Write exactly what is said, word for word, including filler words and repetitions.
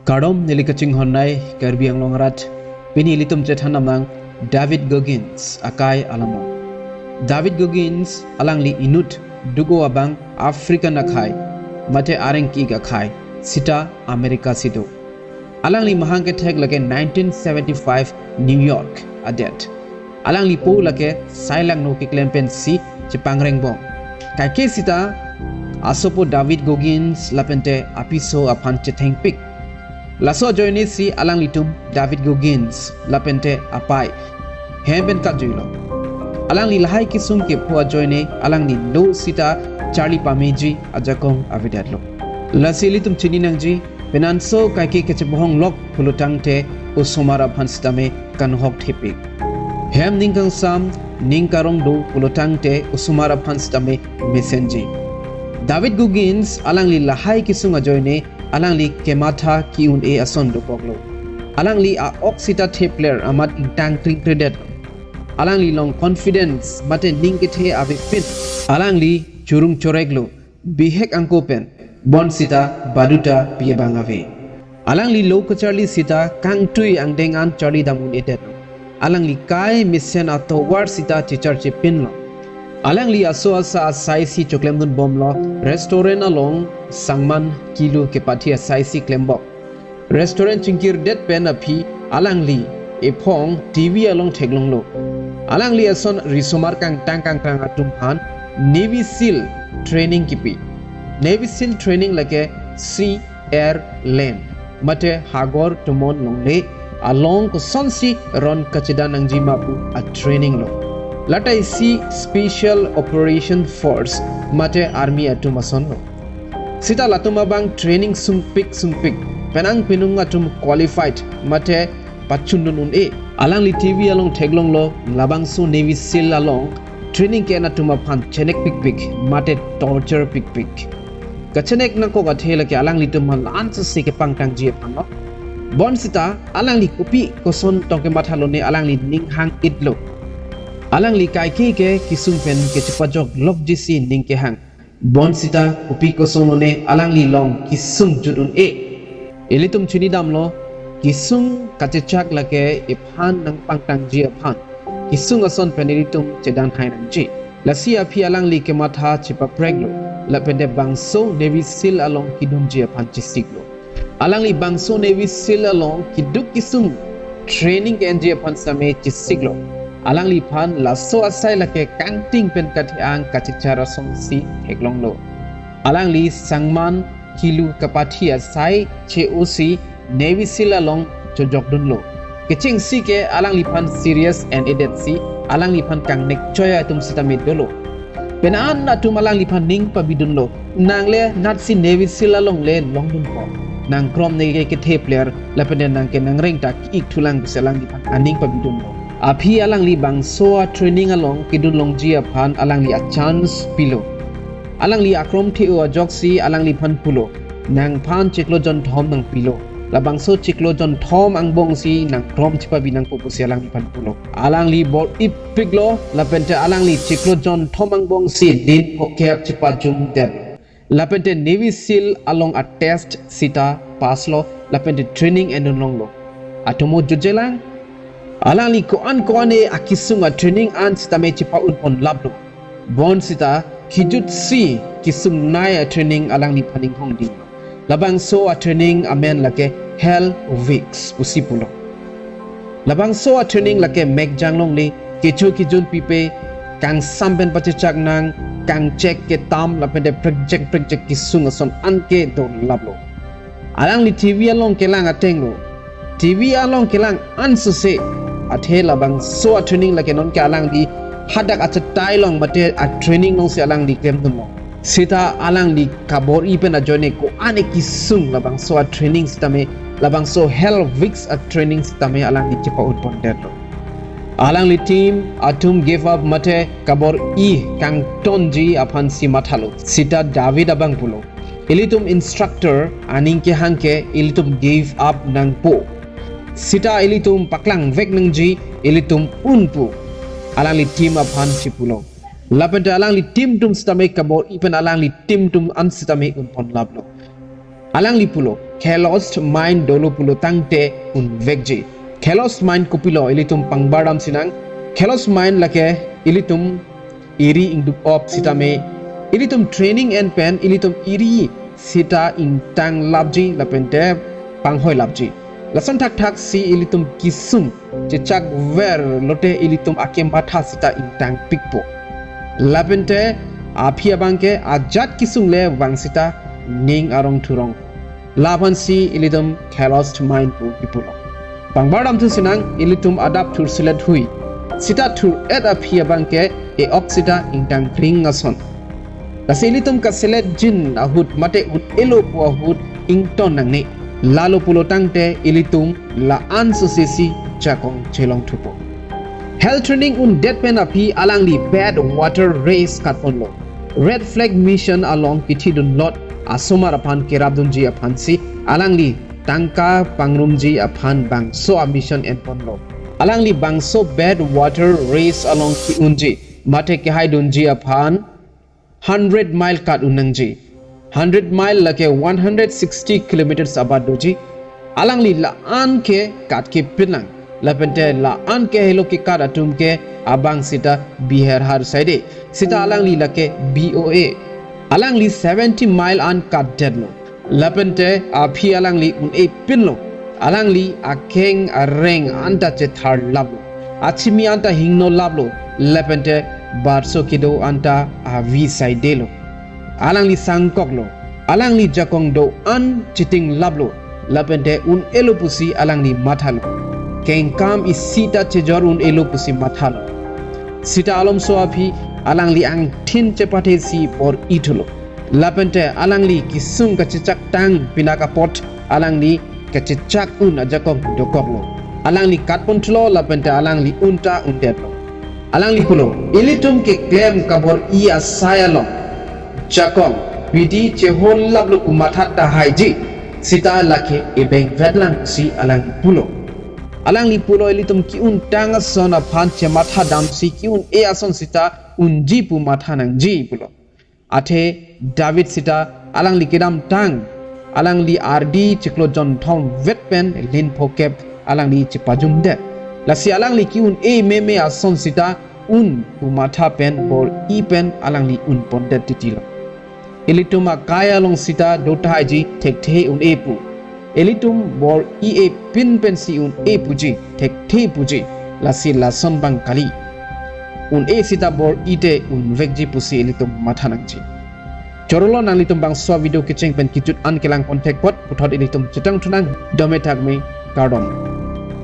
Kardom neli kachinghon nai Karbi Anglong arat, pini ilitum chethan amang David Goggins akai alamon. David Goggins alangli inut do-o abang African akhai, mate areng ki-ik akhai, sita America si do. Alangli mahang kethek lake nineteen seventy-five New York adet. Alangli po lake sai langno keklem pensi chepangrengbom. Kaike sita asopo David Goggins lapente apiso aphan chethengpik. Laso ajoine si alanglitum David Goggins lapente apai hem pen katjuilo. Alangli lahai kesung kepho ajoine alangli lo sita charli pameji ajakong avedetlo. Lasi ilitum chini nangji, penanso kaike kachebohong lok pulotangte osomar aphan sitame kanhok thepik. Hem ning kangsam, ning karong do pulotangte osomar aphan sitame mesenji. David Goggins alangli lahai kesung ajoine alangli kematha ki-un-e ason dokoklo. Alangli a-ok sita thepler amat ingtang kringkredet. Alangli long confidence mate ning kethe avepin. Alangli churung choreklo, bihek angko pen, bonsita baduta pi abang ave. Alangli lo kacharli sita kangtui angdeng an charli dam un-edet. Alangli kai mesen atovar sita checharchepinlo. Alangli aso asa asai si choklemdunbomlo, restaurant along sangman kilu kepathi asai si klembom. Restaurant chingkirdet pen aphi alangli ephong T V along theklonglo. Alangli ason risomar kangtang kangtang atum aphan Navy SEAL training kipi. Navy SEAL training lake sea, air, land, mate hagor, tomon, longle along kosonsi ron kachedan nangji ma pu a-training lo. Lata isi Special Operation Force mate army atum asonlo. Sita latum abang training sungpik sungpik, penang penung atum qualified mate pachundun un-e. Alangli T V along theklonglo, labangso Navy SEAL along training ke-en atum aphan chenekpikpik mate torture pikpik. Kachenek nangkok athe lake alanglitum aphan la-an sese kepangtangji aphanlo. Bonsita alangli kopi koson tong kemathalo ne alangli ning hang-itlo. Alangli kaike ke kesung pen kechepajok lokjisi ning kehang. Bonsita kopi koson lo ne alangli long kesung jut un-e. Ilitum chinidamlo, kesung kachechak lake iphan nangpangtangji aphan kesung ason pen ilitum chedan hai nangji. Lasi aphi alangli kematha chepapreklo, lapente bangso Navy SEAL along kedunji aphan chesiklo. Alangli bangso Navy SEAL along keduk kesung training ke-enji aphan sitame chesiklo. Alangliphan laso asai lake kangting pen kathe-ang kachechar asonsi theklonglo. Alangli sangman kilu kapathi asai che-osi Navy SEAL along chojokdunlo. Kechengsi ke alangliphan serious en-edetsi alangliphan kangnek choi atum sitame dolo. Penan atum alangliphan ning pabidunlo. Nang le natsi Navy SEAL along le longdunpo. Nang krom ne ke kethe player lapente nang ke nangreng ta ki-ik thulang pusi alangliphan aning pabidunlo. Aphi alangli bangso a-training along kedun longji aphan alangli a-chance pilo. Alangli akrom the-o ajoksi alangliphan pulo, nangphan chiklo jonthom nangpilo. Labangso chiklo jonthom angbongsi nang krom chepabi nangpo pusi alangliphan pulo. Alangli bor-ipiklo, lapente alangli chiklo jonthom angbongsi din phokep chepajumdet. Lapente Navy SEAL along a-test sita pass lo, lapente training endun longlo. Atomo jutjelang. Alangli ko-an ko-an-e akesung a-training an sitame chepa-unponlaplo. Bonsita kejutsi kesung nei a-training alangliphan inghongding. Labangso a-training amen lake Hell Weeks pusi pulo. Labangso a-training lake mekjang longle, kecho kejun pipe, kangsam pen pachechak nang, kangchek ketam lapente prekjek prekjek kesung ason anke dolaplo. Alangli T V along kelang atenglo. T V along kelang ansose. Athe labangso a-training lake nonke alangli hadak achetai along mate a-training alongsi alangli klemdunlo. Sita alangli kabor-i pen ajoine ko-an-e kesung labangso a-training sitame, labangso Hell Weeks a-training sitame alangli chepa-unpondetlo. Alangli team atum give up mate kabor-i kangtonji aphansi mathalo. Sita David abang pulo, ilitum instructor aning kehang ke ilitum give up nangpo. Sita ilitum paklangvek nangji, ilitum unpo. Alangli team aphan chepulo. Lapente alangli team atum sitame kabor-i pen alangli team atum an sitame unponlaplo. Alangli pulo, Calloused mind dolo pulo tangte unvekji. Calloused mind kopilo ilitum pangbar dam sinang. Calloused mind lake ilitum iri ingduk op sitame, ilitum training en pen ilitum iri sita ingtang lapji lapente panghoi lapji. Lason thakthak si ilitum kisung chechak ver lote ilitum akematha sita ingtang pikpo. Lapente aphi abangke ajat kisung le vang sita ning arong thurong. Laphan si ilitum calloused mind pu kipulo. Pangbar dam thu sinang ilitum adap thur selet hui. Sita thur et aphi abangke e-ok sita ingtang kring ason. Lasi ilitum kaselet jin ahut mate un-elo pu ahut ington nangne. Lalo pulo tangte ilitum la-an sosesi jakong chelong thupo. Health training undet pen aphi alangli bad water race katponlo. Red flag mission along kithidun lot asomar aphan kerapdunji aphan si alangli tangka pangrumji aphan bangso a mission enponlo. Alangli bangso bad water race along ki-unji mate kehaidunji aphan hundred mile kat un nangji. Hundred mile lake one hundred sixty kilometers abat doji. Alangli la-an ke kat kepinlang. Lapente la-an ke helo kekat atum ke abang sita Bihar har side. Sita alangli lake B O A. Alangli seventy mile an kat detlo. Lapente aphi alangli un-e pinlo. Alangli akeng areng anta chethar laplo. Achimi anta hingno laplo. Lapente barso kedo anta avi saidelo. Alangli sangkoklo. Alangli jakong do-an chiting laplo. Lapente un-elo pusi alangli mathalo. Kengkam isi ta chejor un-elo pusi mathalo. Sita alomso aphi alangli angthin chepathe si bor-i thulo. Lapente alangli kisung kachechak tang pinak apot alangli kachechak un ajakong dokoklo. Alangli katpon thulo lapente alangli un ta undetlo. Alangli pulo, ilitum keklem kabor-i asai along jakong bidi chehol laplo pu matha tahaiji, sita lake ebeng vetlang si alangli pulo. Alangli pulo ilitum ki-un tang ason aphan chematha dam si ki-un-e ason sita unji pu matha nangji pulo. Athe David sita alangli kedamtang alangli ardi chiklo jonthom vet pen lin phokep alangli chepajumdet. Lasi alangli ki-un-e meme ason sita un pu matha pen bor-i pen alangli unpondet titilo. Ilitum akai along sita dotahaiji thekthe un-e pu. Ilitum bor-i-e pin pensi un-e puji, thekthe puji, lasi lason bang kali. Un-e sita bor-i te unvekji pusi ilitum matha nangji. Chorolo nanglitum bangso video kecheng pen kejut an kelang pon thekpot puthot ilitum chetong thunang, dome thakme, kardom.